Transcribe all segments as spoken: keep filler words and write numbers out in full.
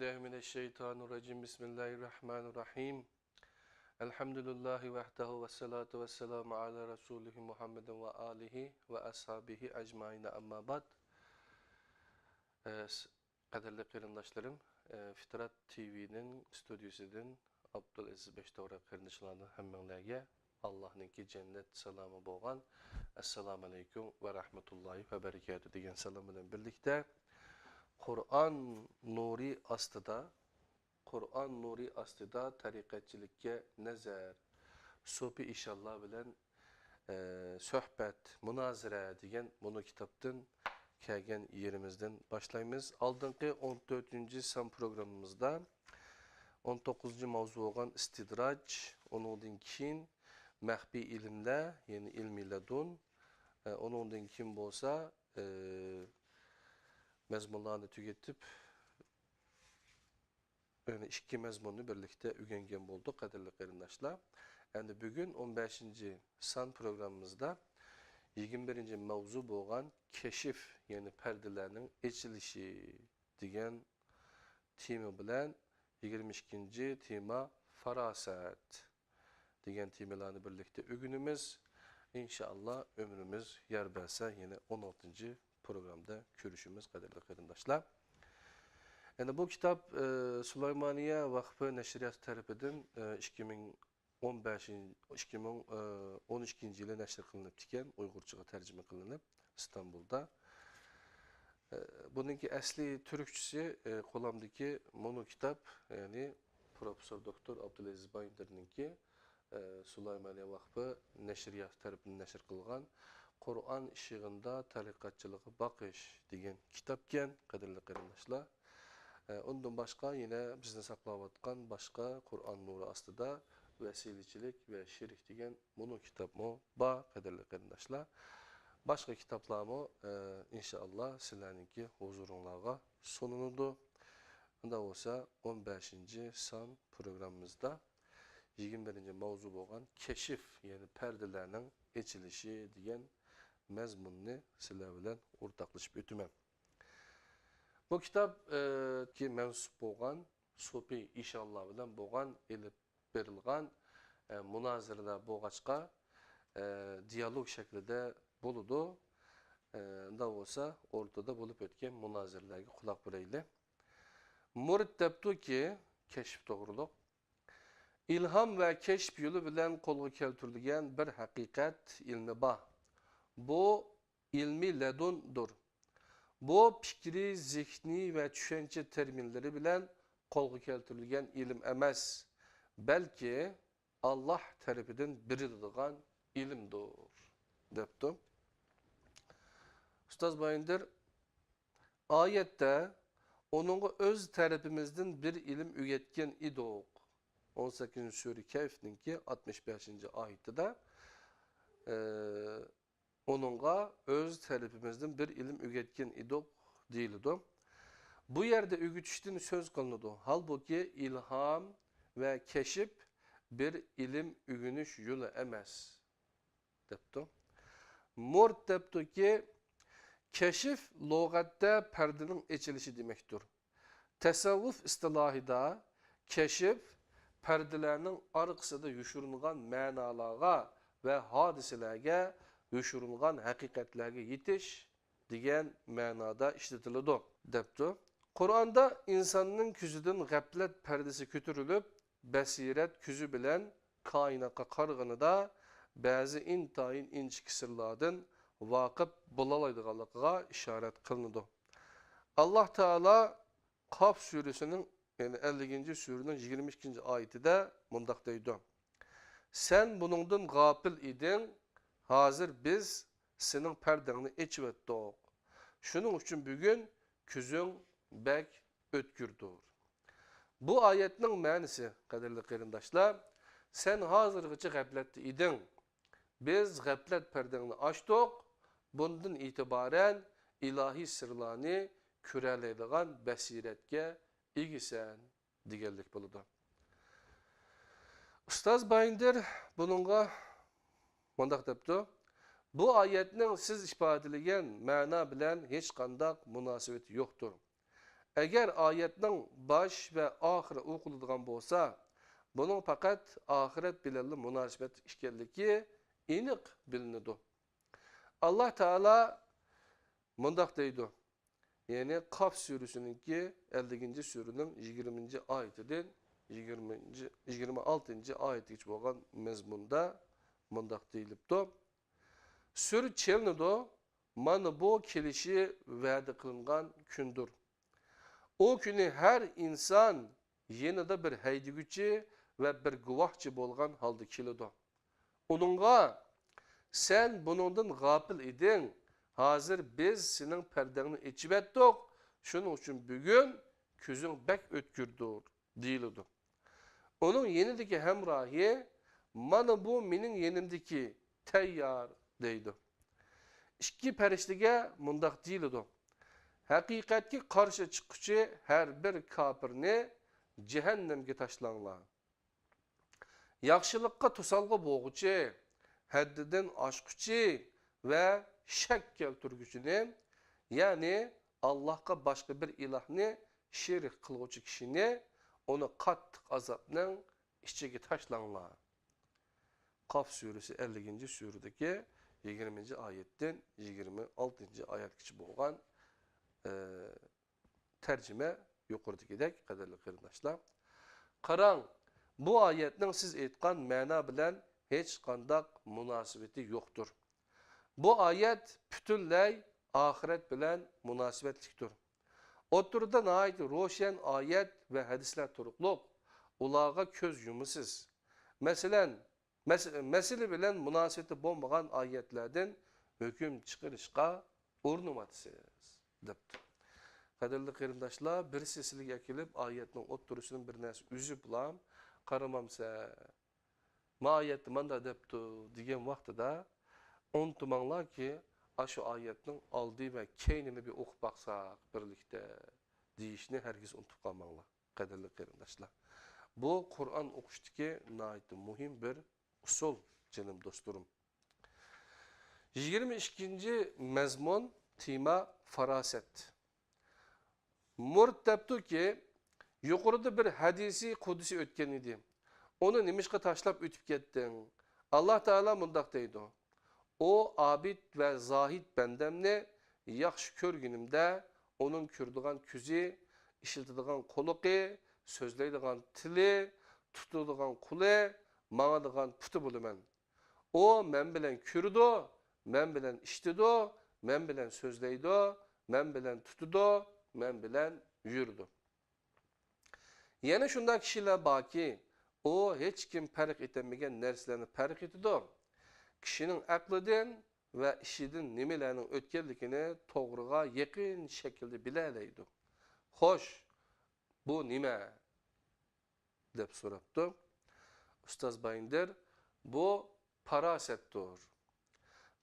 بالله من الشيطان الرجيم. بسم الله الرحمن الرحيم. الحمد لله وحده والصلاة والسلام على رسوله محمد وآله وأصحابه أجمعين، أما بعد. ئە، س-، قەدىرلىك قېرىنداشلىرىم، ئە، فىترات تىۋىنىڭ ستۇدىيىسىدىن ئابدۇلئەزىز بەشتوغرا قېرىندىشىڭلارنىڭ ھەممىڭلارگە ئاللاھنىڭكى جەننەت سالامى بولغان «ئەسسالامۇ ئەلەيكۇم ۋە رەھمەتۇللاھى ۋە بەرىكاتۇھ» دېگەن سالام بىلەن بىرلىكتە، قۇرئان نۇرى ئاستىدا، قۇرئان نۇرى ئاستىدا تەرىقەتچىلىككە نەزەر، سوپى ئىشانلار بىلەن، ئە، سۆھبەت، مۇنازىرە دېگەن مۇنۇ كىتابتىن كەلگەن يېرىمىزدىن باشلايمىز. ئالدىنقى ئون تۆتىنچى سان پروگراممىمىزدا ئون توققۇزىنچى ماۋزۇ بولغان ئىستىدراج، ئۇنىڭدىن كېيىن مەخپىي ئىلىملەر، يەنى ئىلمىي لەدۇن، ئە، ئۇنىڭدىن كېيىن بولسا، ئە، مەزمۇنلارنى تۈگىتىپ، يەنى ئىككى مەزمۇننى بىرلىكتە ئۆگەنگەن بولدۇق، قەدىرلىك قېرىنداشلار. ئەمدى بۈگۈن ئون بەشىنچى سان پروگراممىمىزدا يىگىرمە بىرىنچى ماۋزۇ بولغان كەشىف، يەنى پەردىلەرنىڭ ئېچىلىشى دېگەن تېما بىلەن، يىگىرمە ئىككىنچى تېما فاراسەت دېگەن تېمىلارنى بىرلىكتە ئۆگىنىمىز. ئىنشائاللا، ئۆمرىمىز يار بەرسە، يەنە ئون ئالتىنچى پروگرامدا كۆرۈشىمىز، قەدىرلىك قېرىنداشلار. يەنە بۇ كىتاب، ئە، سۇلايمانىيە ۋەقپى نەشرىياتى تەرىپىدىن، ئە، ئىككى مىڭ ئون بەشىنچى، ئىككى مىڭ، ئە، ئون ئىككىنچى يىلى نەشر قىلىنىپتىكەن، ئۇيغۇرچىغا تەرجىمە قىلىنىپ، ئىستانبۇلدا. ئە، بۇنىڭكى ئەسلى تۈركچىسى، ئە، قولۇمدىكى مۇنۇ كىتاب، يەنى پروفېسسور دوكتور ئابدۇلئەزىز بايىندىرنىڭكى، ئە، سۇلايمانىيە ۋەقپى نەشرىياتى تەرىپىدىن نەشر قىلغان «قۇرئان ئىشىغىندا تەرىقەتچىلىقى باقىش» دېگەن كىتابكەن، قەدىرلىك قېرىنداشلار. ئە، ئۇندىن باشقا يەنە بىزنى ساقلاۋاتقان باشقا قۇرئان نۇرى ئاستىدا ۋەسىلىچىلىك ۋە شېرىك دېگەن مۇنۇ كىتابمۇ بار، قەدىرلىك قېرىنداشلار. باشقا كىتابلارمۇ، ئە، ئىنشائاللا سىلەرنىڭكى ھۇزۇرۇڭلارغا سۇنۇلىدۇ. ئۇنداق بولسا، ئون بەشىنچى سان پروگراممىمىزدا يىگىرمە بىرىنچى ماۋزۇ بولغان كەشىف، يەنى پەردىلەرنىڭ ئېچىلىشى دېگەن مەزمۇننى سىلەر بىلەن ئورتاقلىشىپ ئۆتىمەن. بۇ كىتاب، ئە، كى مەنسۇپ بولغان سوپى ئىشانلار بىلەن بولغان ئېلىپ بېرىلغان، ئە، مۇنازىرىلەر بولغاچقا، ئە، دىيالوگ شەكلىدە بولىدۇ. ئە، ئۇنداق بولسا، ئوتتۇرىدا بولۇپ ئۆتكەن مۇنازىرىلەرگە قۇلاق بېرەيلى. مۇرىت دەپتۇكى، كەشىپ توغرۇلۇق، ئىلھام ۋە كەشىپ يولى بىلەن قولغا كەلتۈرۈلگەن بىر ھەقىقەت ئىلمى بار. بۇ ئىلمى لەدۇندۇر. بۇ پىكرىي، زېھنىي ۋە چۈشەنچە تېرمىنلىرى بىلەن قولغا كەلتۈرۈلگەن ئىلىم ئەمەس، بەلكى ئاللاھ تەرىپىدىن بېرىلىدىغان ئىلىمدۇر، دەپتۇ. ئۇستاز بايىندىر، ئايەتتە، ئۇنىڭغا ئۆز تەرىپىمىزدىن بىر ئىلىم ئۆگەتكەن ئىدۇق. ئون سەككىزىنچى سۈرە كەھفنىڭكى ئاتمىش بەشىنچى ئايىتىدە، ئە، ئۇنىڭغا ئۆز تەرىپىمىزدىن بىر ئىلىم ئۆگەتكەن ئىدۇق دېيىلىدۇ. بۇ يەردە ئۆگىتىشتىن سۆز قىلىنىدۇ. ھالبۇكى، ئىلھام ۋە كەشىپ بىر ئىلىم ئۆگىنىش يولى ئەمەس، دەپتۇ. مۇرىت دەپتۇكى، كەشىف لۇغەتتە پەردىنىڭ ئېچىلىشى دېمەكتۇر. تەسەۋۋۇپ ئىستىلاھىدا كەشىپ پەردىلەرنىڭ ئارقىسىدا يوشۇرۇنغان مەنالارغا ۋە ھادىسىلەرگە، يوشۇرۇنغان ھەقىقەتلەرگە يېتىش دېگەن مەنادا ئىشلىتىلىدۇ، دەپتۇ. قۇرئاندا ئىنساننىڭ كۆزىدىن غەپلەت پەردىسى كۆتۈرۈلۈپ، بەسىرەت كۆزى بىلەن كائىناتقا قارىغىنىدا بەزى ئىنتايىن ئىنچىكە سىرلاردىن ۋاقىپ بولالايدىغانلىقىغا ئىشارەت قىلىنىدۇ. ئاللاھ تائالا قاف سۈرىسىنىڭ، يەنى ئەللىكىنچى سۈرىنىڭ يىگىرمە ئىككىنچى ئايىتىدە مۇنداق دەيدۇ: سەن بۇنىڭدىن غاپىل ئىدىڭ، ھازىر بىز سېنىڭ پەردەڭنى ئېچىۋەتتۇق. شۇنىڭ ئۈچۈن بۈگۈن كۆزۈڭ بەك ئۆتكۈردۇر. بۇ ئايەتنىڭ مەنىسى، قەدىرلىك قېرىنداشلار، سەن ھازىرغىچە غەپلەتتە ئىدىڭ. بىز غەپلەت پەردەڭنى ئاچتۇق. بۇندىن ئېتىبارەن ئىلاھىي سىرلارنى كۆرەلەيدىغان بەسىرەتكە ئىگىسەن، دېگەنلىك بولىدۇ. ئۇستاز بايىندىر بۇنىڭغا مۇنداق دەپتۇ: بۇ ئايەتنىڭ سىز ئىپادىلىگەن مەنا بىلەن ھېچقانداق مۇناسىۋىتى يوقتۇر. ئەگەر ئايەتنىڭ باش ۋە ئاخىرى ئوقۇلىدىغان بولسا، بۇنىڭ پەقەت ئاخىرەت بىلەنلا مۇناسىۋەتلىك ئىكەنلىكى ئېنىق بىلىنىدۇ. ئاللا تائالا مۇنداق دەيدۇ، يەنى قاف سۈرىسىنىڭكى ئەللىكىنچى سۈرىنىڭ يىگىرمىنچى ئايىتىدىن يىگىرمىنچى، يىگىرمە ئالتىنچى ئايەتكىچە بولغان مەزمۇندا مۇنداق دېيىلىپتۇ، سۈر چېلىنىدۇ، مانا بۇ كېلىشى ۋەدە قىلىنغان كۈندۇر. ئۇ كۈنى ھەر ئىنسان يېنىدا بىر ھەيدىگۈچى ۋە بىر گۇۋاھچى بولغان ھالدا كېلىدۇ. ئۇنىڭغا، سەن بۇنىڭدىن غاپىل ئىدىڭ، ھازىر بىز سېنىڭ پەردەڭنى ئېچىۋەتتۇق، شۇنىڭ ئۈچۈن بۈگۈن كۆزۈڭ بەك ئۆتكۈردۇر، دېيىلىدۇ. ئۇنىڭ يېنىدىكى ھەمراھى، مانا بۇ مېنىڭ يېنىمدىكى تەييار، دەيدۇ. ئىككى پەرىشتىگە مۇنداق دېيىلىدۇ، ھەقىقەتكە قارشى چىققۇچى ھەر بىر كاپىرنى جەھەننەمگە تاشلاڭلار. ياخشىلىققا توسالغۇ بولغۇچى، ھەددىدىن ئاشقۇچى ۋە شەك كەلتۈرگۈچىنى، يەنى ئاللاھقا باشقا بىر ئىلاھنى شېرىك قىلغۇچى كىشىنى، ئۇنى قاتتىق ئازابنىڭ ئىچىگە تاشلاڭلار. قاف سۈرىسى ئەللىكىنچى سۈرىدىكى يىگىرمىنچى ئايەتتىن يىگىرمە ئالتىنچى ئايەتكىچە بولغان، ئى، تەرجىمە يۇقىرىدىكىدەك، قەدىرلىك قېرىنداشلار. قاراڭ، بۇ ئايەتنىڭ سىز ئېيتقان مەنا بىلەن ھېچقانداق مۇناسىۋىتى يوقتۇر. بۇ ئايەت پۈتۈنلەي ئاخىرەت بىلەن مۇناسىۋەتلىكتۇر. ئوتتۇرىدا ناھايىتى روشەن ئايەت ۋە ھەدىسلەر تۇرۇقلۇق، ئۇلارغا كۆز يۇمىسىز. مەسىلەن، مەس-، مەسىلە بىلەن مۇناسىۋىتى بولمىغان ئايەتلەردىن ھۆكۈم چىقىرىشقا ئۇرۇنۇۋاتىسىز، دەپتۇ. قەدىرلىك قېرىنداشلار، بىرسى سىلىگە ئەكېلىپ ئايەتنىڭ ئوتتۇرىسىدىن بىر نەرسە ئۈزۈپلا، قارىمامسەن، ما ئايەتتە مانداق دەپتۇ دېگەن ۋاقتىدا، ئۇنتۇماڭلاركى، ئاشۇ ئايەتنىڭ ئالدى ۋە كەينىنى بىر ئوقۇپ باقساق بىرلىكتە، دېيىشنى ھەرگىز ئۇنتۇپ قالماڭلار، قەدىرلىك قېرىنداشلار. بۇ قۇرئان ئوقۇشتىكى ناھايىتى مۇھىم بىر ئۇسۇل، جېنىم دوستلىرىم. يىگىرمە ئىككىنچى مەزمۇن، تېما، پاراسەت. مۇرىت دەپتۇكى، يۇقىرىدا بىر ھەدىسى قۇدسىي ئۆتكەن ئىدى. ئۇنى نېمىشقا تاشلاپ ئۆتۈپ كەتتىڭ؟ ئاللا تائالا مۇنداق دەيدۇ، ئۇ ئابىد ۋە زاھىد بەندەمنى ياخشى كۆرگىنىمدە، ئۇنىڭ كۆرىدىغان كۆزى، ئىشلىتىدىغان قۇلىقى، سۆزلەيدىغان تىلى، تۇتىدىغان قولى، ماڭىدىغان پۇتى بولىمەن. ئۇ مەن بىلەن كۆرىدۇ، مەن بىلەن ئىشىتىدۇ، مەن بىلەن سۆزلەيدۇ، مەن بىلەن تۇتىدۇ، مەن بىلەن يۈرىدۇ. يەنە شۇنداق كىشىلەر باركى، ئۇ ھېچكىم پەرق ئېتەلمىگەن نەرسىلەرنى پەرق ئېتىدۇ. كىشىنىڭ ئەقلىدىن ۋە ئىشىدىن نېمىلەرنىڭ ئۆتكەنلىكىنى توغرىغا يېقىن شەكىلدە بىلەلەيدۇ. خوش، بۇ نېمە؟ دەپ سوراپتۇ. ئۇستاز بايىندىر، بۇ پاراسەتتۇر.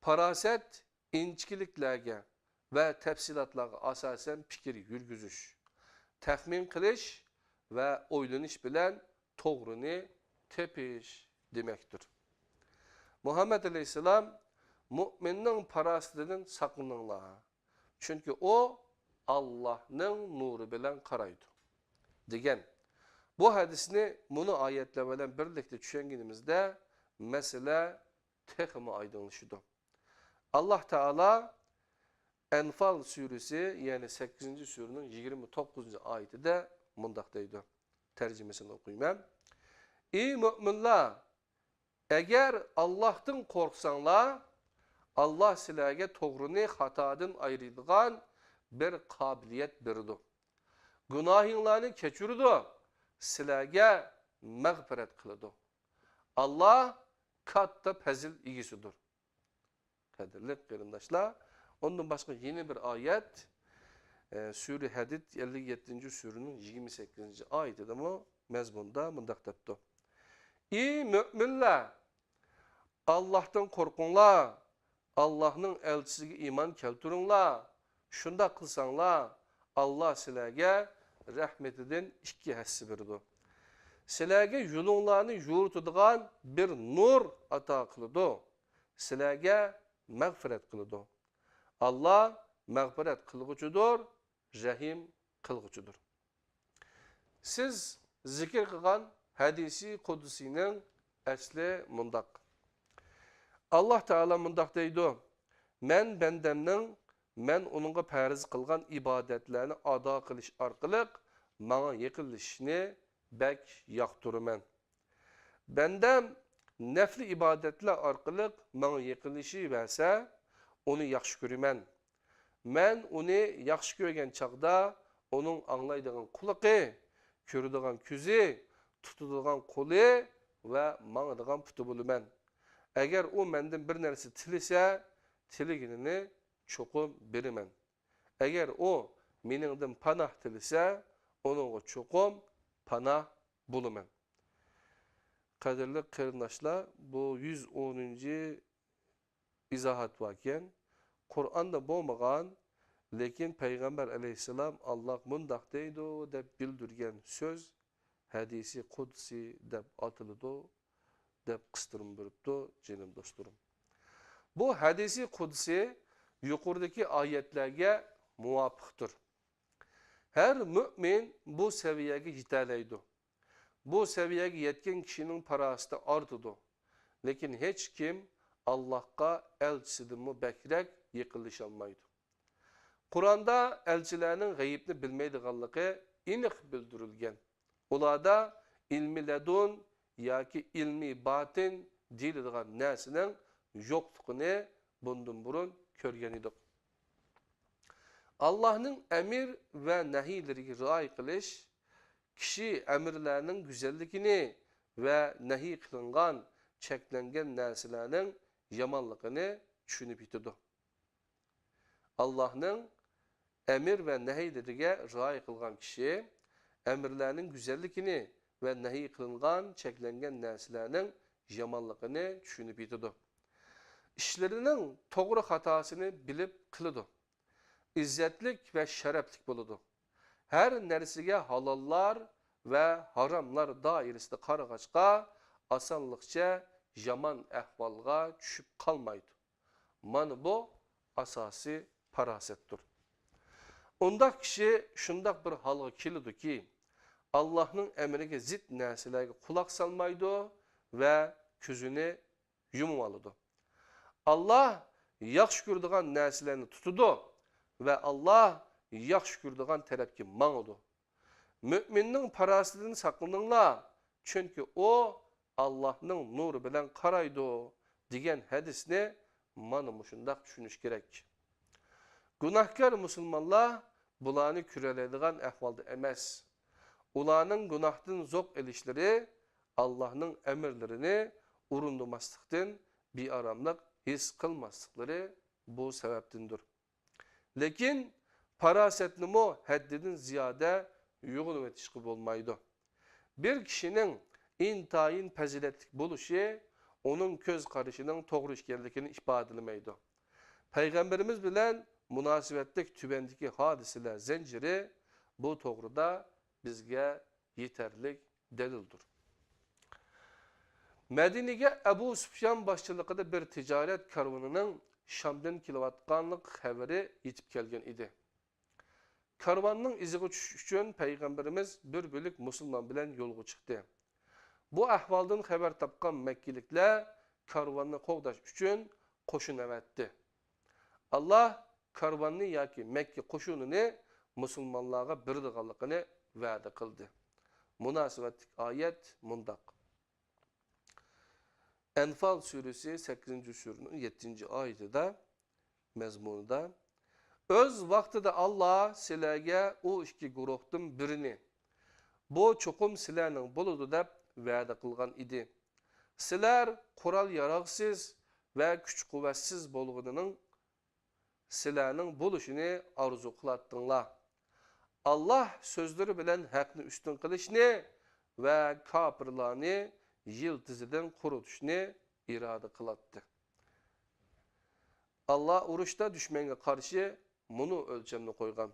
پاراسەت ئىنچىكىلىكلەرگە ۋە تەپسىلاتلارغا ئاساسەن پىكىر يۈرگۈزۈش، تەخمىن قىلىش ۋە ئويلىنىش بىلەن توغرىنى تېپىش دېمەكتۇر. مۇھەممەد ئەلەيھىسسالام، مۇئمىننىڭ پاراسىتىدىن ساقلىنىڭلار، چۈنكى ئۇ ئاللاھنىڭ نۇرى بىلەن قارايدۇ، دېگەن. بۇ ھەدىسنى مۇنۇ ئايەتلەر بىلەن بىرلىكتە چۈشەنگىنىمىزدە، مەسىلە تېخىمۇ ئايدىڭلىشىدۇ. ئاللا تائالا ئەنفال سۈرىسى، يەنى سەككىزىنچى سۈرىنىڭ يىگىرمە توققۇزىنچى ئايىتىدە مۇنداق دەيدۇ، تەرجىمىسىنى ئوقۇيمەن. ئى مۆمىنلەر! ئەگەر ئاللاھتىن قورقساڭلار، ئاللاھ سىلەرگە توغرىنى خاتادىن ئايرىيدىغان بىر قابىلىيەت بېرىدۇ. گۇناھىڭلارنى كەچۈرىدۇ، سىلەرگە مەغپىرەت قىلىدۇ. ئاللاھ كاتتا پەزىل ئىگىسىدۇر. قەدىرلىك قېرىنداشلار، ئۇندىن باشقا يەنە بىر ئايەت، ئە، سۈرە ھەدىد ئەللىك يەتتىنچى سۈرىنىڭ يىگىرمە سەككىزىنچى ئايىتىدىمۇ مەزمۇندا مۇنداق دەپتۇ: ئى مۆمىنلەر! ئاللاھتىن قورقۇڭلار، ئاللاھنىڭ ئەلچىسىگە ئىمان كەلتۈرۈڭلار. شۇنداق قىلساڭلار، ئاللاھ سىلەرگە رەھمىتىدىن ئىككى ھەسسە بېرىدۇ. سىلەرگە يولۇڭلارنى يورۇتىدىغان بىر نۇر ئاتا قىلىدۇ. سىلەرگە مەغپىرەت قىلىدۇ. ئاللاھ مەغپىرەت قىلغۇچىدۇر، رەھىم قىلغۇچىدۇر. سىز زىكىر قىلغان ھەدىسى قۇدسىينىڭ ئەسلى مۇنداق. ئاللاھ تائالا مۇنداق دەيدۇ: «مەن بەندەمنىڭ مەن ئۇنىڭغا پەرز قىلغان ئىبادەتلەرنى ئادا قىلىش ئارقىلىق ماڭا يېقىنلىشىشىنى بەك ياقتۇرىمەن. بەندەم نەپلى ئىبادەتلەر ئارقىلىق ماڭا يېقىنلىشىۋەرسە، ئۇنى ياخشى كۆرىمەن. مەن ئۇنى ياخشى كۆرگەن چاغدا، ئۇنىڭ ئاڭلايدىغان قۇلىقى، كۆرىدىغان كۆزى، تۇتىدىغان قولى ۋە ماڭىدىغان پۇتى بولىمەن. ئەگەر ئۇ مەندىن بىر نەرسە تىلىسە، تىلىگىنىنى چوقۇم بېرىمەن. ئەگەر ئۇ مېنىڭدىن پاناھ تىلىسە، ئۇنىڭغا چوقۇم پاناھ بولىمەن.» قەدىرلىك قېرىنداشلار، بۇ يۈز ئونىنچى ئىزاھات باركەن. قۇرئاندا بولمىغان، لېكىن پەيغەمبەر ئەلەيھىسسالام «ئاللاھ مۇنداق دەيدۇ» دەپ بىلدۈرگەن سۆز ھەدىسى قۇدسىي دەپ ئاتىلىدۇ، دەپ قىستۇرما بېرىپتۇ، جېنىم دوستلىرىم. بۇ ھەدىسى قۇدسىي يۇقىرىدىكى ئايەتلەرگە مۇۋاپىقتۇر. ھەر مۆمىن بۇ سەۋىيەگە يېتەلەيدۇ. بۇ سەۋىيەگە يەتكەن كىشىنىڭ پاراسىتى ئارتىدۇ. لېكىن ھېچكىم ئاللاھقا ئەلچىسىدىنمۇ بەكرەك يېقىنلىشالمايدۇ. قۇرئاندا ئەلچىلەرنىڭ غەيىبنى بىلمەيدىغانلىقى ئېنىق بىلدۈرۈلگەن. ئۇلاردا ئىلمى لەدۇن ياكى ئىلمى باتىن دېيىلىدىغان نەرسىنىڭ يوقلۇقىنى بۇندىن بۇرۇن كۆرگەن ئىدۇق. ئاللاھنىڭ ئەمىر ۋە نەھىيلىرىگە رىئايە قىلىش كىشى ئەمىرلەرنىڭ گۈزەللىكىنى ۋە نەھىي قىلىنغان، چەكلەنگەن نەرسىلەرنىڭ يامانلىقىنى چۈشىنىپ يېتىدۇ. ئاللاھنىڭ ئەمىر ۋە نەھىيلىرىگە رىئايە قىلغان كىشى ئەمىرلەرنىڭ گۈزەللىكىنى ۋە نەھىي قىلىنغان، چەكلەنگەن نەرسىلەرنىڭ يامانلىقىنى چۈشىنىپ يېتىدۇ. ئىشلىرىنىڭ توغرا خاتاسىنى بىلىپ قىلىدۇ. ئىززەتلىك ۋە شەرەپلىك بولىدۇ. ھەر نەرسىگە ھالاللار ۋە ھاراملار دائىرىسىدە قارىغاچقا، ئاسانلىقچە يامان ئەھۋالغا چۈشۈپ قالمايدۇ. مانا بۇ ئاساسىي پاراسەتتۇر. ئۇنداق كىشى شۇنداق بىر ھالغا كېلىدۇكى، ئاللاھنىڭ ئەمرىگە زىت نەرسىلەرگە قۇلاق سالمايدۇ ۋە كۆزىنى يۇمۇۋالىدۇ. ئاللاھ ياخشى كۆرىدىغان نەرسىلەرنى تۇتىدۇ ۋە ئاللاھ ياخشى كۆرىدىغان تەرەپكە ماڭىدۇ. مۆمىننىڭ پاراسىتىدىن ساقلىنىڭلار، چۈنكى ئۇ ئاللاھنىڭ نۇرى بىلەن قارايدۇ، دېگەن ھەدىسنى مانا مۇشۇنداق چۈشىنىش كېرەك. گۇناھكار مۇسۇلمانلار بۇلارنى كۆرەلەيدىغان ئەھۋالدا ئەمەس. ئۇلارنىڭ گۇناھتىن زوق ئېلىشلىرى، ئاللاھنىڭ ئەمىرلىرىنى ئورۇندىماسلىقتىن بىئاراملىق ھېس قىلماسلىقلىرى بۇ سەۋەبتىندۇر. لېكىن پاراسەتنىمۇ ھەددىدىن زىيادە يوغىنىۋېتىشقا بولمايدۇ. بىر كىشىنىڭ ئىنتايىن پەزىلەتلىك بولۇشى ئۇنىڭ كۆز قارىشىنىڭ توغرا ئىكەنلىكىنى ئىپادىلىمەيدۇ. پەيغەمبىرىمىز بىلەن مۇناسىۋەتلىك تۆۋەندىكى ھادىسىلەر زەنجىرى بۇ توغرىدا بىزگە يېتەرلىك دەلىلدۇر. مەدىنىگە ئەبۇ سۇفيان باشچىلىقىدا بىر تىجارەت كارۋىنىنىڭ شامدىن كېلىۋاتقانلىق خەۋىرى يېتىپ كەلگەن ئىدى. كارۋاننىڭ ئىزىغا چۈشۈش ئۈچۈن پەيغەمبىرىمىز بىر بۆلەك مۇسۇلمان بىلەن يولغا چىقتى. بۇ ئەھۋالدىن خەۋەر تاپقان مەككىلىكلەر كارۋاننى قوغداش ئۈچۈن قوشۇن ئەۋەتتى. ئاللاھ كارۋاننى ياكى مەككە قوشۇنىنى مۇسۇلمانلارغا بېرىدىغانلىقىنى ۋەدە قىلدى. مۇناسىۋەتلىك ئايەت مۇنداق. ئەنفال سۈرىسى سەككىزىنچى سۈرىنىڭ يەتتىنچى ئايىتىدە، مەزمۇنىدا، ئۆز ۋاقتىدا ئاللاھ سىلەرگە ئۇ ئىككى گۇرۇھتىن بىرىنى، بۇ چوقۇم سىلەرنىڭ بولىدۇ دەپ ۋەدە قىلغان ئىدى. سىلەر قورال-ياراغسىز ۋە كۈچ-قۇۋۋەتسىز بولغىنىنىڭ سىلەرنىڭ بولۇشىنى ئارزۇ قىلاتتىڭلار. ئاللاھ سۆزلىرى بىلەن ھەقنى ئۈستۈن قىلىشنى ۋە كاپىرلارنى يىلتىزىدىن قۇرۇتۇشنى ئىرادە قىلاتتى. ئاللاھ ئۇرۇشتا دۈشمەنگە قارشى مۇنۇ ئۆلچەمنى قويغان.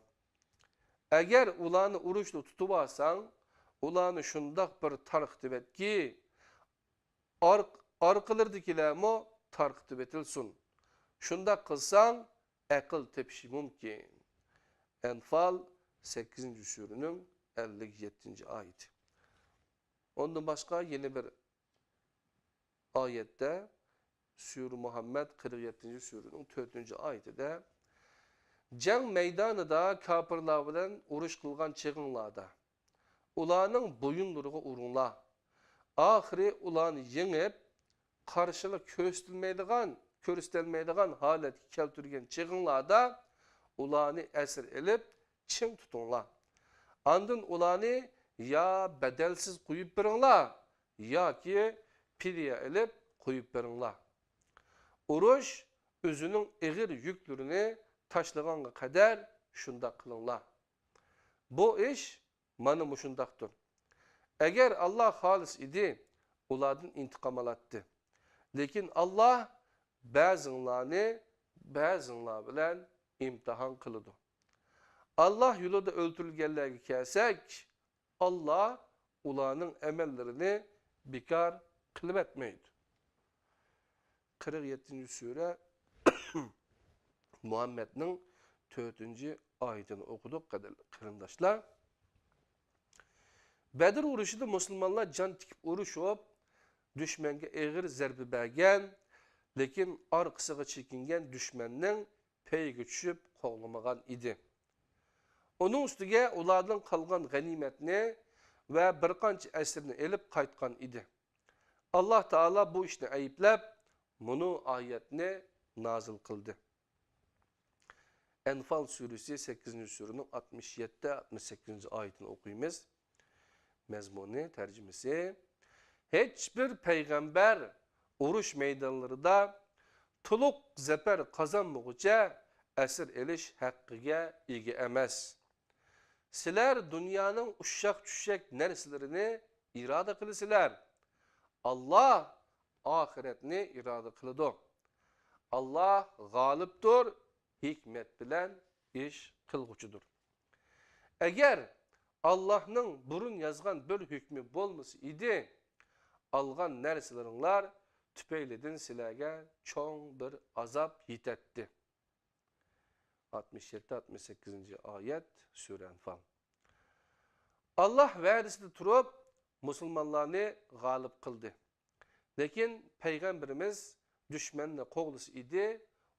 ئەگەر ئۇلارنى ئۇرۇشتا تۇتۇۋالساڭ، ئۇلارنى شۇنداق بىر تارقىتىۋەتكى، ئارق-، ئارقىلىرىدىكىلەرمۇ تارقىتىۋېتىلسۇن. شۇنداق قىلساڭ، ئەقىل تېپىشى مۇمكىن. ئەنفال سەككىزىنچى سۈرىنىڭ ئەللىك يەتتىنچى ئايىتى. ئۇندىن باشقا يەنە بىر ئايەتتە، سۈرە مۇھەممەد قىرىق يەتتىنچى سۈرىنىڭ تۆتىنچى ئايىتىدە، جەڭ مەيدانىدا كاپىرلار بىلەن ئۇرۇش قىلغان چېغىڭلاردا، ئۇلارنىڭ بويۇنلىرىغا ئۇرۇڭلار. ئاخىرى ئۇلارنى يېڭىپ، قارشىلىق كۆرسىتىلمەيدىغان، كۆرسىتەلمەيدىغان ھالەتكە كەلتۈرگەن چېغىڭلاردا، ئۇلارنى ئەسىر ئېلىپ، چىڭ تۇتۇڭلار. ئاندىن ئۇلارنى يا بەدەلسىز قويۇپ بېرىڭلار، ياكى پىدىيە ئېلىپ قويۇپ بېرىڭلار. ئۇرۇش ئۆزىنىڭ ئېغىر يۈكلىرىنى تاشلىغانغا قەدەر شۇنداق قىلىڭلار. بۇ ئىش مانا مۇشۇنداقتۇر. ئەگەر ئاللا خالىس ئىدى، ئۇلاردىن ئىنتىقام ئالاتتى. لېكىن ئاللا بەزىڭلارنى بەزىڭلار بىلەن ئىمتىھان قىلىدۇ. ئاللا يولىدا ئۆلتۈرۈلگەنلەرگە كەلسەك، ئاللا ئۇلارنىڭ ئەمەللىرىنى بىكار قىلىۋەتمەيدۇ. قىرىق يەتتىنچى سۈرە مۇھەممەدنىڭ تۆتىنچى ئايىتىنى ئوقۇدۇق، قەدىرلىك قېرىنداشلار. بەدر ئۇرۇشىدا مۇسۇلمانلار جان تىكىپ ئۇرۇشۇپ، دۈشمەنگە ئېغىر زەربە بەرگەن، لېكىن ئارقىسىغا چېكىنگەن دۈشمەننىڭ پەيىگە چۈشۈپ قوغلىمىغان ئىدى. ئۇنىڭ ئۈستىگە ئۇلاردىن قالغان غەنىيمەتنى ۋە بىر قانچە ئەسىرنى ئېلىپ قايتقان ئىدى. ئاللا تائالا بۇ ئىشنى ئەيىبلەپ، مۇنۇ ئايەتنى نازىل قىلدى. ئەنفال سۈرىسى سەككىزىنچى سۈرىنىڭ ئاتمىش يەتتە، ئاتمىش سەككىزىنچى ئايىتىنى ئوقۇيمىز. مەزمۇنى، تەرجىمىسى، ھېچبىر پەيغەمبەر ئۇرۇش مەيدانلىرىدا تولۇق زەپەر قازانمىغۇچە ئەسىر ئېلىش ھەققىگە ئىگە ئەمەس. سىلەر دۇنيانىڭ ئۇششاق-چۈششەك نەرسىلىرىنى ئىرادە قىلىسىلەر. ئاللا ئاخىرەتنى ئىرادە قىلىدۇ. ئاللا غالىبتۇر، ھېكمەت بىلەن ئىش قىلغۇچىدۇر. ئەگەر ئاللانىڭ بۇرۇن يازغان بىر ھۆكمى بولمىسا ئىدى، ئالغان نەرسىلىرىڭلار تۈپەيلىدىن سىلەرگە چوڭ بىر ئازاب يېتەتتى. ئاتمىش يەتتە، ئاتمىش سەككىزىنچى ئايەت، سۈرە ئەنفال. ئاللا ۋەدىسىدە تۇرۇپ، مۇسۇلمانلارنى غالىب قىلدى. لېكىن پەيغەمبىرىمىز دۈشمەننى قوغلىسا ئىدى،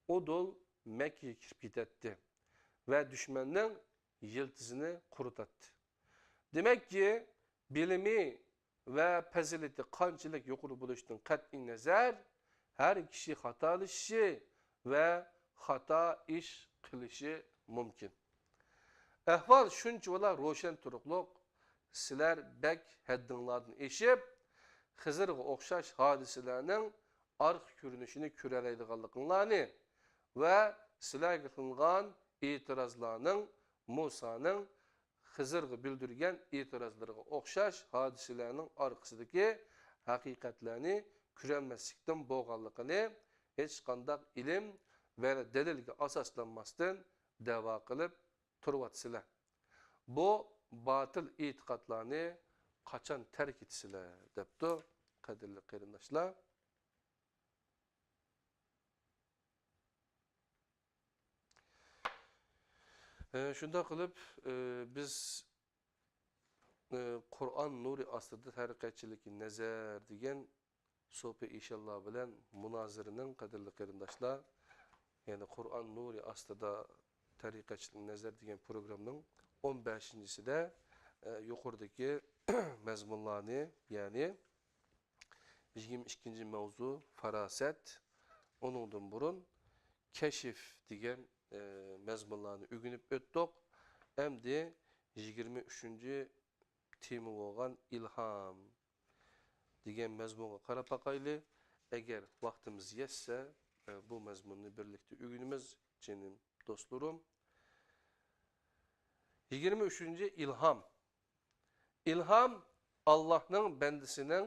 ئۇدۇل مەككىگە كىرىپ كېتەتتى ۋە دۈشمەننىڭ يىلتىزىنى قۇرۇتاتتى. دېمەككى، بىلىمى ۋە پەزىلىتى قانچىلىك يۇقىرى بولۇشىدىن قەتئىينەزەر، ھەر كىشى خاتالىشىشى ۋە خاتا ئىش قىلىشى مۇمكىن. ئەھۋال شۇنچىۋالا روشەن تۇرۇقلۇق، سىلەر بەك ھەددىڭلاردىن ئېشىپ، خىزىرغا ئوخشاش ھادىسىلەرنىڭ ئارقا كۆرۈنۈشىنى كۆرەلەيدىغانلىقىڭلارنى ۋە سىلەرگە قىلىنغان ئېتىرازلارنىڭ مۇسانىڭ خىزىرغا بىلدۈرگەن ئېتىرازلىرىغا ئوخشاش ھادىسىلەرنىڭ ئارقىسىدىكى ھەقىقەتلەرنى كۆرەلمەسلىكتىن بولغانلىقىنى ھېچقانداق ئىلىم ۋە دەلىلگە ئاساسلانماستىن دەۋا قىلىپ تۇرۇۋاتىسىلەر. بۇ باتىل ئېتىقادلارنى قاچان تەرك ئېتىسىلەر؟ دەپتۇ، قەدىرلىك قېرىنداشلار. ئە، شۇنداق قىلىپ، ئە، بىز، ئە، قۇرئان نۇرى ئاستىدا تەرىقەتچىلىككە نەزەر دېگەن سوپى ئىشانلار بىلەن مۇنازىرىنىڭ، قەدىرلىك قېرىنداشلار، يەنى قۇرئان نۇرى ئاستىدا تەرىقەتچىلىككە نەزەر دېگەن پروگراممىنىڭ ئون بەشىنچىسىدە، ئە، يۇقىرىدىكى مەزمۇنلارنى، يەنى يىگىرمە ئىككىنچى مەۋزۇ پاراسەت، ئۇنىڭدىن بۇرۇن كەشىف دېگەن، ئە، مەزمۇنلارنى ئۆگىنىپ ئۆتتۇق. ئەمدى يىگىرمە ئۈچىنچى تېما بولغان ئىلھام دېگەن مەزمۇنغا قاراپ باقايلى. ئەگەر ۋاقتىمىز يەتسە، ئە، بۇ مەزمۇننى بىرلىكتە ئۆگىنىمىز، جېنىم دوستلىرىم. يىگىرمە ئۈچىنچى ئىلھام. ئىلھام ئاللاھنىڭ بەندىسىنىڭ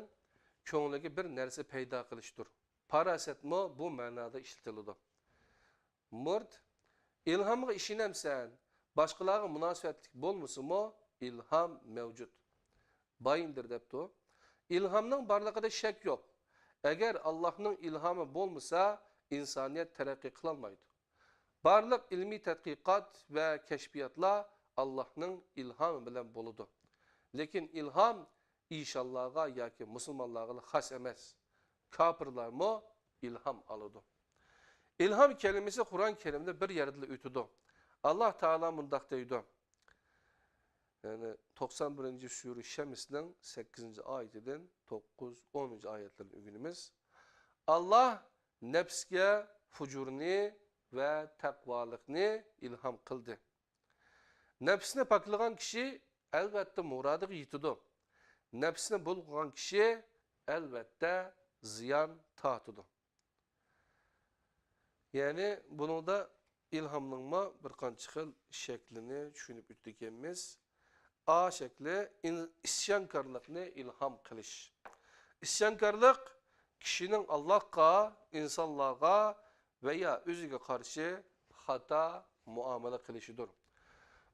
كۆڭلىگە بىر نەرسە پەيدا قىلىشتۇر. پاراسەتمۇ بۇ مەنادا ئىشلىتىلىدۇ. مۇرت، ئىلھامغا ئىشىنەمسەن؟ باشقىلارغا مۇناسىۋەتلىك بولمىسىمۇ، ئىلھام مەۋجۇت. بايىندىر دەپتۇ، ئىلھامنىڭ بارلىقىدا شەك يوق. ئەگەر ئاللاھنىڭ ئىلھامى بولمىسا، ئىنسانىيەت تەرەققىي قىلالمايدۇ. بارلىق ئىلمىي تەتقىقات ۋە كەشپىياتلار ئاللاھنىڭ ئىلھامى بىلەن بولىدۇ. لېكىن ئىلھام ئىشانلارغا ياكى مۇسۇلمانلارغىلا خاس ئەمەس. كاپىرلارمۇ ئىلھام ئالىدۇ. ئىلھام كەلىمىسى قۇرئان كەرىمدە بىر يەردىلا ئۆتىدۇ. ئاللاھ تائالا مۇنداق دەيدۇ. يەنى توقسان بىرىنچى سۈرە شەمسنىڭ سەككىزىنچى ئايىتىدىن توققۇز، ئونىنچى ئايەتلەرنى ئۆگىنىمىز. ئاللاھ نەپسكە فۇجۇرنى ۋە تەقۋالىقنى ئىلھام قىلدى. نەپسنى پاكلىغان كىشى ئەلۋەتتە مۇرادىغا يېتىدۇ. نەپسنى بۇلغىغان كىشى ئەلۋەتتە زىيان تارتىدۇ. يەنى بۇنىڭدا ئىلھامنىڭمۇ بىر قانچە خىل شەكلىنى چۈشىنىپ ئۆتتۇق ئىكەنمىز. ئا شەكلى ئىن-، ئىسيانكارلىقنى ئىلھام قىلىش. ئىسيانكارلىق كىشىنىڭ ئاللاھقا، ئىنسانلارغا ۋە يا ئۆزىگە قارشى خاتا مۇئامىلە قىلىشىدۇر.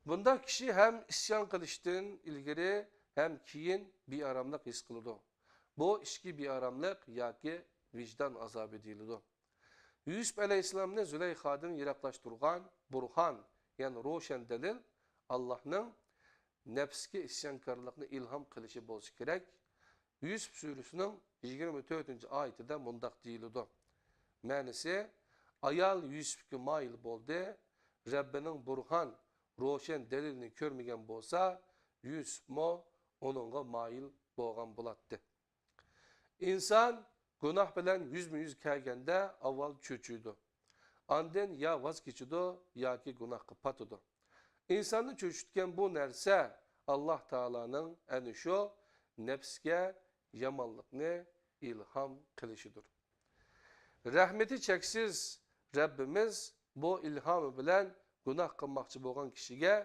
بۇنداق كىشى ھەم ئىسيان قىلىشتىن ئىلگىرى ھەم كېيىن بىئاراملىق ھېس قىلىدۇ. بۇ ئىچكى بىئاراملىق ياكى ۋىجدان ئازابى دېيىلىدۇ. يۈسۈپ ئەلەيھىسسالامنى زۇلەيخادىن يىراقلاشتۇرغان بۇرھان، يەنى روشەن دەلىل، ئاللاھنىڭ نەپسكە ئىسيانكارلىقنى ئىلھام قىلىشى بولسا كېرەك. يۈسۈپ سۈرىسىنىڭ يىگىرمە تۆتىنچى ئايىتىدە مۇنداق دېيىلىدۇ. مەنىسى، ئايال يۈسۈپكە مايىل بولدى، رەببىنىڭ بۇرھان، روشەن دەلىلىنى كۆرمىگەن بولسا، يۈسۈپمۇ ئۇنىڭغا مايىل بولغان بولاتتى. ئىنسان گۇناھ بىلەن يۈزمۇ يۈز كەلگەندە ئاۋۋال چۆچۈيدۇ. ئاندىن يا ۋاز كېچىدۇ ياكى گۇناھقا پاتىدۇ. ئىنساننى چۆچۈتكەن بۇ نەرسە ئاللاھ تائالانىڭ ئەنە شۇ نەپسكە يامانلىقنى ئىلھام قىلىشىدۇر. رەھمىتى چەكسىز رەببىمىز بۇ ئىلھامى بىلەن گۇناھ قىلماقچى بولغان كىشىگە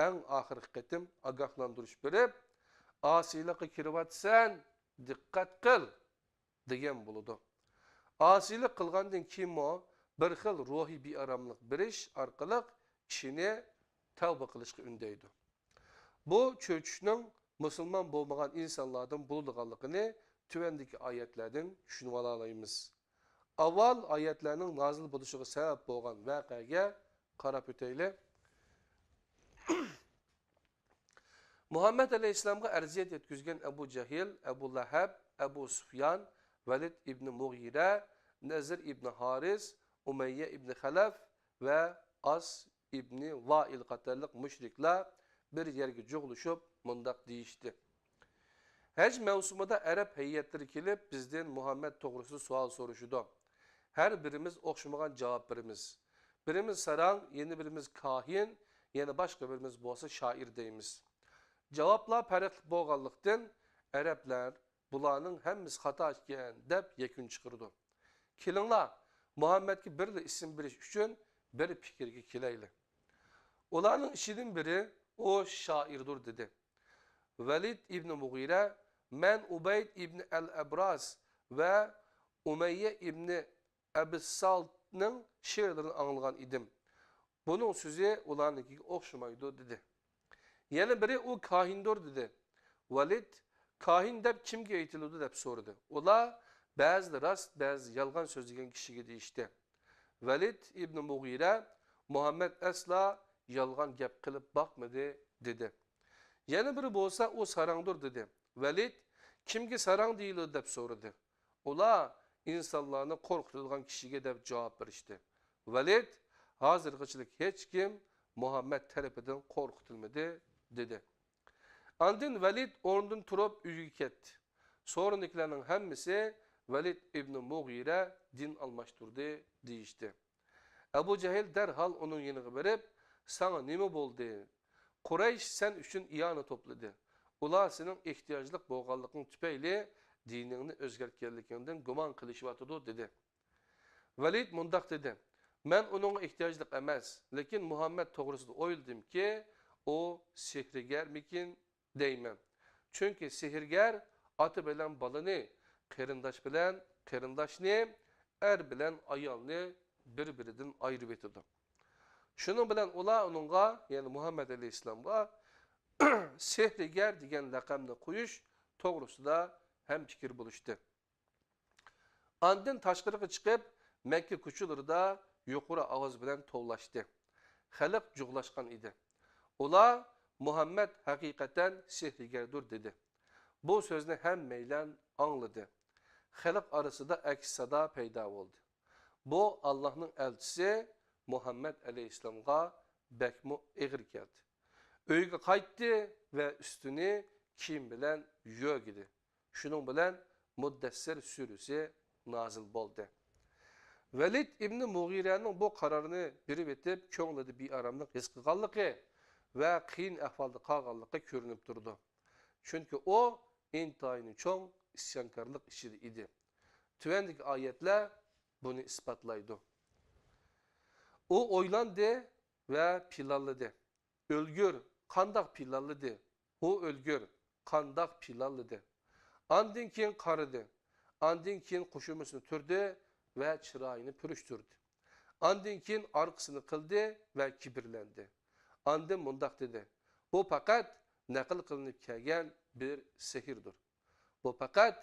ئەڭ ئاخىرقى قېتىم ئاگاھلاندۇرۇش بېرىپ، ئاسىيلىققا كىرىۋاتىسەن، دىققەت قىل، دېگەن بولىدۇ. ئاسىيلىق قىلغاندىن كېيىنمۇ بىر خىل روھىي بىئاراملىق بېرىش ئارقىلىق كىشىنى تەۋبە قىلىشقا ئۈندەيدۇ. بۇ چۆچۈشنىڭ مۇسۇلمان بولمىغان ئىنسانلاردىن بولىدىغانلىقىنى تۆۋەندىكى ئايەتلەردىن چۈشىنىۋالالايمىز. ئاۋۋال ئايەتلەرنىڭ نازىل بولۇشىغا سەۋەب بولغان ۋەقەگە قاراپ ئۆتەيلى. مۇھەممەد ئەلەيھىسسالامغا ئەزىيەت يەتكۈزگەن ئەبۇ جەھىل، ئەبۇ لەھەب، ئەبۇ سۇفيان، ۋەلىد ئىبنى مۇغىرە، نەزىر ئىبنى ھارىس، ئۇمەييە ئىبنى خەلەف ۋە ئاس ئىبنى ۋائىل قاتارلىق مۇشرىكلار بىر يەرگە جۇغلىشىپ مۇنداق دېيىشتى. ھەج مەۋسۇمىدا ئەرەب ھەيئەتلىرى كېلىپ بىزدىن مۇھەممەد توغرىسىدا سوئال سورىشىدۇ. ھەر بىرىمىز ئوخشىمىغان جاۋاب بېرىمىز. بىرىمىز ساراڭ، يەنە بىرىمىز كاھىن، يەنە باشقا بىرىمىز بولسا شائىر دەيمىز. جاۋابلار پەرقلىق بولغانلىقتىن، ئەرەبلەر بۇلارنىڭ ھەممىسى خاتا ئىكەن دەپ يەكۈن چىقىرىدۇ. كېلىڭلار، مۇھەممەدكە بىرلا ئىسىم بېرىش ئۈچۈن بىر پىكىرگە كېلەيلى. ئۇلارنىڭ ئىچىدىن بىرى، ئۇ شائىردۇر، دېدى. ۋەلىد ئىبنى مۇغىرە، مەن ئۇبەيد ئىبنى ئەل ئەبراس ۋە ئۇمەييە ئىبنى ئەبىسسالتنىڭ شېئىرلىرىنى ئاڭلىغان ئىدىم. بۇنىڭ سۆزى ئۇلارنىڭكىگە ئوخشىمايدۇ، دېدى. يەنە بىرى، ئۇ كاھىندۇر، دېدى. ۋەلىد، كاھىن دەپ كىمگە ئېيتىلىدۇ؟ دەپ سورىدى. ئۇلار، بەزىدە راست، بەزىدە يالغان سۆزلىگەن كىشىگە دېيىشتى. ۋەلىد ئىبنى مۇغىرە، مۇھەممەد ئەسلا يالغان گەپ قىلىپ باقمىدى، دېدى. يەنە بىرى بولسا، ئۇ ساراڭدۇر، دېدى. ۋەلىد، كىمگە ساراڭ دېيىلىدۇ؟ دەپ سورىدى. ئۇلار، ئىنسانلارنى قورقۇتىدىغان كىشىگە، دەپ جاۋاب بېرىشتى. ۋەلىد، ھازىرغىچىلىك ھېچكىم مۇھەممەد تەرىپىدىن قورقۇتۇلمىدى، دېدى. ئاندىن ۋەلىد ئورنىدىن تۇرۇپ ئۆيىگە كەتتى. سورۇندىكىلەرنىڭ ھەممىسى ۋەلىد ئىبنى مۇغىرە دىن ئالماشتۇردى دېيىشتى. ئەبۇ جەھىل دەرھال ئۇنىڭ يېنىغا بېرىپ، ساڭا نېمە بولدى؟ قۇرەيش سەن ئۈچۈن ئىئانە توپلىدى. ئۇلار سېنىڭ ئېھتىياجلىق بولغانلىقىڭ تۈپەيلى دىنىڭنى ئۆزگەرتكەنلىكىڭدىن گۇمان قىلىشىۋاتىدۇ، دېدى. ۋەلىد مۇنداق دېدى، مەن ئۇنىڭغا ئېھتىياجلىق ئەمەس، لېكىن مۇھەممەد توغرىسىدا ئويلىدىمكى، ئۇ سېھىرگەرمىكىن دەيمەن. چۈنكى سېھىرگەر ئاتا بىلەن بالىنى، قېرىنداش بىلەن قېرىنداشنى، ئەر بىلەن ئايالنى بىر-بىرىدىن ئايرىۋېتىدۇ. شۇنىڭ بىلەن ئۇلار ئۇنىڭغا، يەنى مۇھەممەد ئەلەيھىسسالامغا سېھىرگەر دېگەن لەقەمنى قويۇش توغرىسىدا ھەمپىكىر بولۇشتى. ئاندىن تاشقىرىغا چىقىپ، مەككە كوچىلىرىدا يۇقىرى ئاۋاز بىلەن توۋلاشتى. خەلق جۇغلاشقان ئىدى. ئۇلار، «مۇھەممەد ھەقىقەتەن سېھىرگەردۇر» دېدى. بۇ سۆزنى ھەممەيلەن ئاڭلىدى. خەلق ئارىسىدا ئەكس سادا پەيدا بولدى. بۇ ئاللاھنىڭ ئەلچىسى مۇھەممەد ئەلەيھىسسالامغا بەكمۇ ئېغىر كەلدى. ئۆيىگە قايتتى ۋە ئۈستىنى كىيىم بىلەن يۆگىدى. شۇنىڭ بىلەن مۇددەسسىر سۈرىسى نازىل بولدى. ۋەلىد ئىبنى مۇغىرەنىڭ بۇ قارارنى بېرىۋېتىپ، كۆڭلىدە بىئاراملىق ھېس قىلغانلىقى ۋە قىيىن ئەھۋالدا قالغانلىقى كۆرۈنۈپ تۇرىدۇ. چۈنكى ئۇ ئىنتايىن چوڭ ئىسيانكارلىق ئىچىدە ئىدى. تۆۋەندىكى ئايەتلەر بۇنى ئىسپاتلايدۇ. ئۇ ئويلاندى ۋە پىلانلىدى. ئۆلگۈر، قانداق پىلانلىدى؟ ئۇ ئۆلگۈر، قانداق پىلانلىدى؟ ئاندىن كېيىن قارىدى. ئاندىن كېيىن قوشۇمىسىنى تۈردى ۋە چىرايىنى پۈرۈشتۈردى. ئاندىن كېيىن ئارقىسىنى قىلدى ۋە كىبىرلەندى. ئاندىن مۇنداق دېدى: «بۇ پەقەت نەقىل قىلىنىپ كەلگەن بىر سېھىردۇر. بۇ پەقەت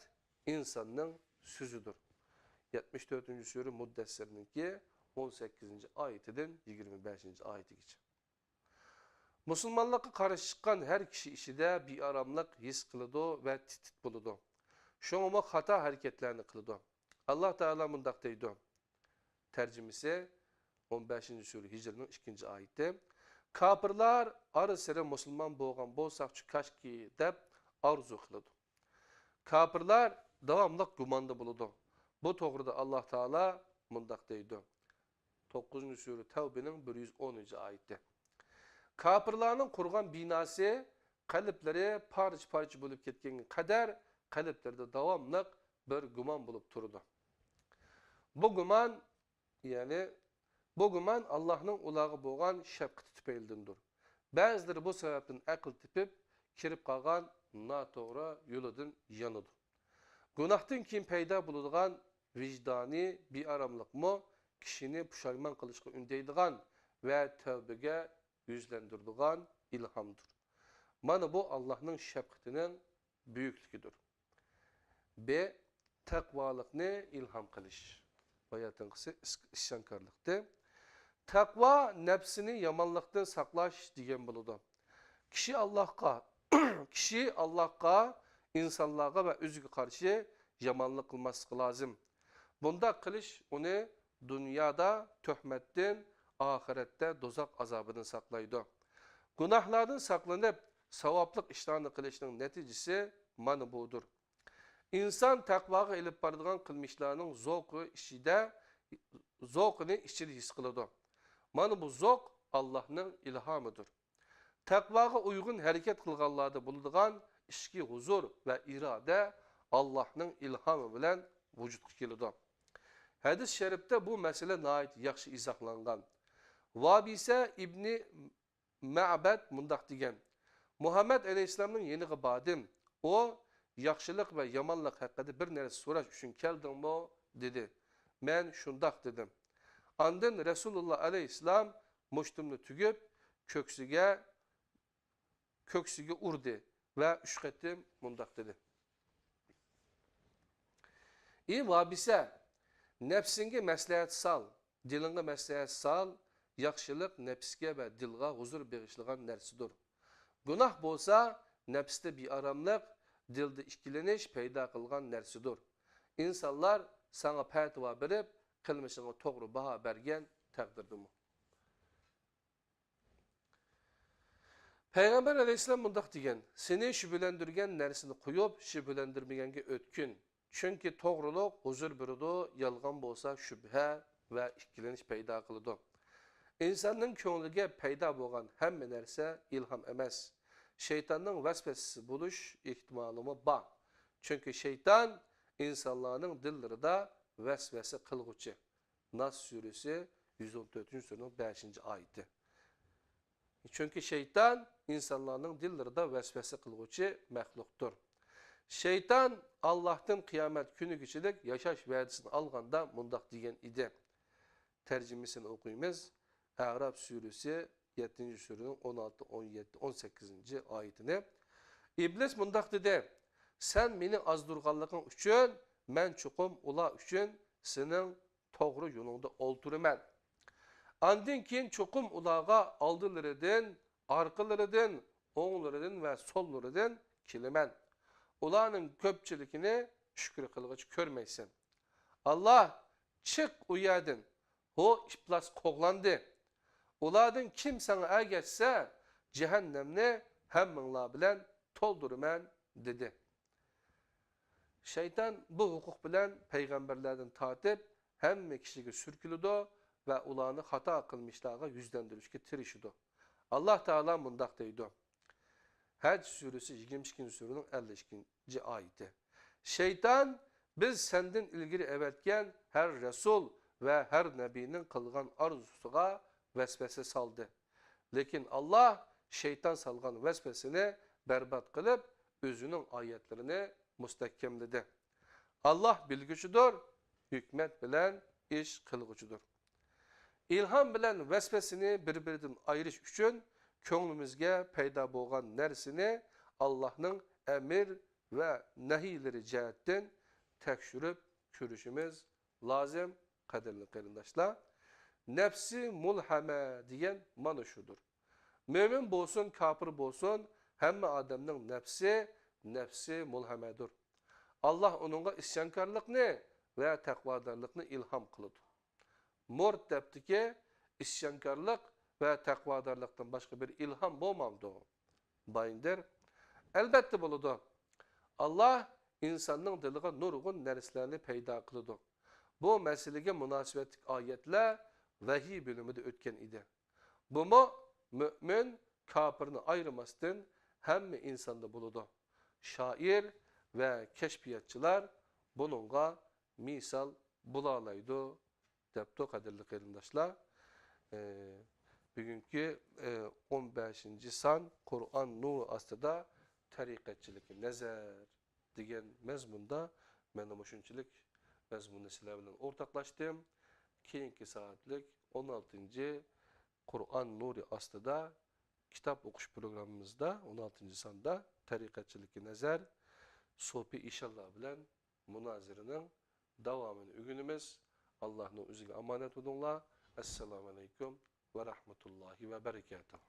ئىنساننىڭ سۆزىدۇر.» يەتمىش تۆتىنچى سۈرە مۇددەسسىرنىڭكى ئون سەككىزىنچى ئايىتىدىن يىگىرمە بەشىنچى ئايىتىگىچە. مۇسۇلمانلىققا قارشى چىققان ھەر كىشى ئىچىدە بىئاراملىق ھېس قىلىدۇ ۋە تىت-تىت بولىدۇ. شۇڭىمۇ خاتا ھەرىكەتلەرنى قىلىدۇ. ئاللا تائالا مۇنداق دەيدۇ. تەرجىمىسى، ئون بەشىنچى سۈرە، ھىجرىنىڭ ئىككىنچى ئايىتى. كاپىرلار ئارىسىدا مۇسۇلمان بولغان بولساقچۇ كاشكى دەپ ئارزۇ قىلىدۇ. كاپىرلار داۋاملىق گۇماندا بولىدۇ. بۇ توغرىدا ئاللا تائالا مۇنداق دەيدۇ. توققۇزىنچى سۈرە، تەۋبىنىڭ بىر يۈز ئونىنچى ئايىتى. كاپىرلارنىڭ قۇرغان بىناسى، قەلبلىرى پارچە-پارچە بولۇپ كەتكەنگە قەدەر قەلبلىرىدە داۋاملىق بىر گۇمان بولۇپ تۇرىدۇ. بۇ گۇمان، يەنى بۇ گۇمان ئاللاھنىڭ ئۇلارغا بولغان شەپقىتى تۈپەيلىدىندۇر. بەزىلىرى بۇ سەۋەبتىن ئەقىل تېپىپ، كىرىپ قالغان ناتوغرا يولىدىن يانىدۇ. گۇناھتىن كېيىن پەيدا بولىدىغان ۋىجدانىي بىئاراملىقمۇ كىشىنى پۇشايمان قىلىشقا ئۈندەيدىغان ۋە تەۋبىگە يۈزلەندۈرىدىغان ئىلھامدۇر. مانا بۇ ئاللاھنىڭ شەپقىتىنىڭ بۈيۈكلۈكىدۇر. ب، تەقۋالىقنى ئىلھام قىلىش. باياتىنقىسى ئىس-، ئىسيانكارلىقتى. تەقۋا نەپسىنى يامانلىقتىن ساقلاش دېگەن بولىدۇ. كىشى ئاللاھقا، كىشى ئاللاھقا، ئىنسانلارغا ۋە ئۆزىگە قارشى يامانلىق قىلماسلىقى لازىم. بۇنداق قىلىش ئۇنى دۇنيادا تۆھمەتتىن، ئاخىرەتتە دوزاخ ئازابىدىن ساقلايدۇ. گۇناھلاردىن ساقلىنىپ، ساۋابلىق ئىشلارنى قىلىشنىڭ نەتىجىسى مانا بۇدۇر. ئىنسان تەقۋاغا ئېلىپ بارىدىغان قىلمىشلارنىڭ زوقى ئىچىدە، زوقىنى ئىچىدە ھېس قىلىدۇ. مانا بۇ زوق ئاللاھنىڭ ئىلھامىدۇر. تەقۋاغا ئۇيغۇن ھەرىكەت قىلغانلاردا بولىدىغان ئىچكى ھۇزۇر ۋە ئىرادە ئاللاھنىڭ ئىلھامى بىلەن ۋۇجۇدقا كېلىدۇ. ھەدىس شەرىپتە بۇ مەسىلە ناھايىتى ياخشى ئىزاھلانغان. ۋابىسە ئىبنى مەبەد مۇنداق دېگەن: مۇھەممەد ئەلەيھىسسالامنىڭ يېنىغا باردىم. ئۇ، «ياخشىلىق ۋە يامانلىق ھەققىدە بىر نەرسە سوراش ئۈچۈن كەلدىڭمۇ؟» دېدى. مەن شۇنداق دېدىم. ئاندىن رەسۇلۇللا ئەلەيھىسسالام مۇشتۇمنى تۈگۈپ، كۆكسىگە، كۆكسىگە ئۇردى ۋە ئۈچ قېتىم مۇنداق دېدى: «ئى ۋابىسە، نەپسىڭگە مەسلىھەت سال، دىلىڭغا مەسلىھەت سال، ياخشىلىق نەپسكە ۋە دىلغا ھۇزۇر بېغىشلىغان نەرسىدۇر. گۇناھ بولسا، نەپستە بىئاراملىق، دىلدا ئىككىلىنىش پەيدا قىلغان نەرسىدۇر. ئىنسانلار ساڭا پەتىۋا بېرىپ، قىلمىشىڭغا توغرا باھا بەرگەن تەقدىردىمۇ؟» پەيغەمبەر ئەلەيھىسسالام مۇنداق دېگەن: «سېنى شۈبھىلەندۈرگەن نەرسىنى قويۇپ، شۈبھىلەندۈرمىگەنگە ئۆتكىن. چۈنكى توغرىلىق ھۇزۇر بېرىدۇ، يالغان بولسا شۈبھە ۋە ئىككىلىنىش پەيدا قىلىدۇ.» ئىنساننىڭ كۆڭلىگە پەيدا بولغان ھەممە نەرسە ئىلھام ئەمەس. شەيتاننىڭ ۋەسۋەسىسى بولۇش ئېھتىمالىمۇ بار. چۈنكى شەيتان ئىنسانلارنىڭ دىللىرىدا ۋەسۋەسە قىلغۇچى. ناس سۈرىسى، يۈز ئون تۆتىنچى سۈرىنىڭ بەشىنچى ئايىتى. چۈنكى شەيتان ئىنسانلارنىڭ دىللىرىدا ۋەسۋەسە قىلغۇچى مەخلۇقتۇر. شەيتان ئاللاھتىن قىيامەت كۈنىگىچىلىك ياشاش ۋەدىسىنى ئالغاندا مۇنداق دېگەن ئىدى. تەرجىمىسىنى ئوقۇيمىز. ئەراف سۈرىسى، يەتتىنچى سۈرىنىڭ ئون ئالتە، ئون يەتتە، ئون سەككىزىنچى ئايىتىنى. ئىبلىس مۇنداق دېدى: «سەن مېنى ئازدۇرغانلىقىڭ ئۈچۈن، مەن چوقۇم ئۇلار ئۈچۈن سېنىڭ توغرا يولۇڭدا ئولتۇرىمەن. ئاندىن كېيىن چوقۇم ئۇلارغا ئالدىلىرىدىن ئارقىلىرىدىن، ئوڭلىرىدىن ۋە سوللىرىدىن كېلىمەن. ئۇلارنىڭ كۆپچىلىكىنى شۈكۈر قىلغۇچى كۆرمەيسەن. ئاللا، چىق ئۇ يەردىن! ھو، ئىپلاس قوغلاندى! ئۇلاردىن كىم ساڭا ئەگەشسە، جەھەننەمنى ھەممىڭلار بىلەن تولدۇرىمەن، دېدى. شەيتان بۇ ھوقۇق بىلەن پەيغەمبەرلەردىن تارتىپ ھەممە كىشىگە سۈركىلىدۇ ۋە ئۇلارنى خاتا قىلمىشلارغا يۈزلەندۈرۈشكە تىرىشىدۇ. ئاللا تائالا مۇنداق دەيدۇ، ھەج سۈرىسى يىگىرمە ئىككىنچى سۈرىنىڭ ئەللىك ئىككىنچى ئايىتى. شەيتان بىز سەندىن ئىلگىرى ئەۋەتكەن ھەر رەسۇل ۋە ھەر نەبىنىڭ قىلغان ئارزۇسىغا ۋەسۋەسە سالدى. لېكىن ئاللا شەيتان سالغان ۋەسۋەسىنى بەربات قىلىپ، ئۆزىنىڭ ئايەتلىرىنى مۇستەھكەملىدى. ئاللا بىلگۈچىدۇر، ھېكمەت بىلەن ئىش قىلغۇچىدۇر. ئىلھام بىلەن ۋەسۋەسىنى بىر-بىرىدىن ئايرىش ئۈچۈن كۆڭلىمىزگە پەيدا بولغان نەرسىنى ئاللاھنىڭ ئەمىر ۋە نەھىيلىرى جەھەتتىن تەكشۈرۈپ كۆرۈشىمىز لازىم، قەدىرلىك قېرىنداشلار. نەپسى مۇلھەمە دېگەن مانا شۇدۇر. مۆمىن بولسۇن، كاپىر بولسۇن، ھەممە ئادەمنىڭ نەپسى، نەپسى مۇلھەمەدۇر. ئاللا ئۇنىڭغا ئىسيانكارلىقنى ۋە تەقۋادارلىقنى ئىلھام قىلىدۇ. مۇرت دەپتىكى، ئىسيانكارلىق ۋە تەقۋادارلىقتىن باشقا بىر ئىلھام بولمامدۇ؟ بايىندىر. ئەلبەتتە بولىدۇ. ئاللا ئىنساننىڭ دىلىغا نۇرغۇن نەرسىلەرنى پەيدا قىلىدۇ. بۇ مەسىلىگە مۇناسىۋەتلىك ئايەتلەر ۋەھىي بۆلۈمىدە ئۆتكەن ئىدى. بۇمۇ مۆمىن، كاپىرنى ئايرىماستىن ھەممە ئىنساندا بولىدۇ. شائىر ۋە كەشپىياتچىلار بۇنىڭغا مىسال بولالايدۇ، دەپتۇ، قەدىرلىك قېرىنداشلار. ئى، بۈگۈنكى، ئى، ئون بەشىنچى سان قۇرئان نۇرى ئاستىدا تەرىقەتچىلىككە نەزەر دېگەن مەزمۇندا مەن مۇشۇنچىلىك مەزمۇننى سىلەر بىلەن ئورتاقلاشتىم. كېيىنكى سائەتلىك ئون ئالتىنچى قۇرئان نۇرى ئاستىدا كىتاب ئوقۇش پروگراممىمىزدا ئون ئالتىنچى ساندا تەرىقەتچىلىككە نەزەر، سوپى ئىشانلار بىلەن مۇنازىرىنىڭ داۋامىنى ئۆگىنىمىز. ئاللانىڭ ئۆزىگە ئامانەت بولۇڭلار. ئەسسالامۇ ئەلەيكۇم ۋە رەھمەتۇللاھى ۋە بەرىكاتۇھ.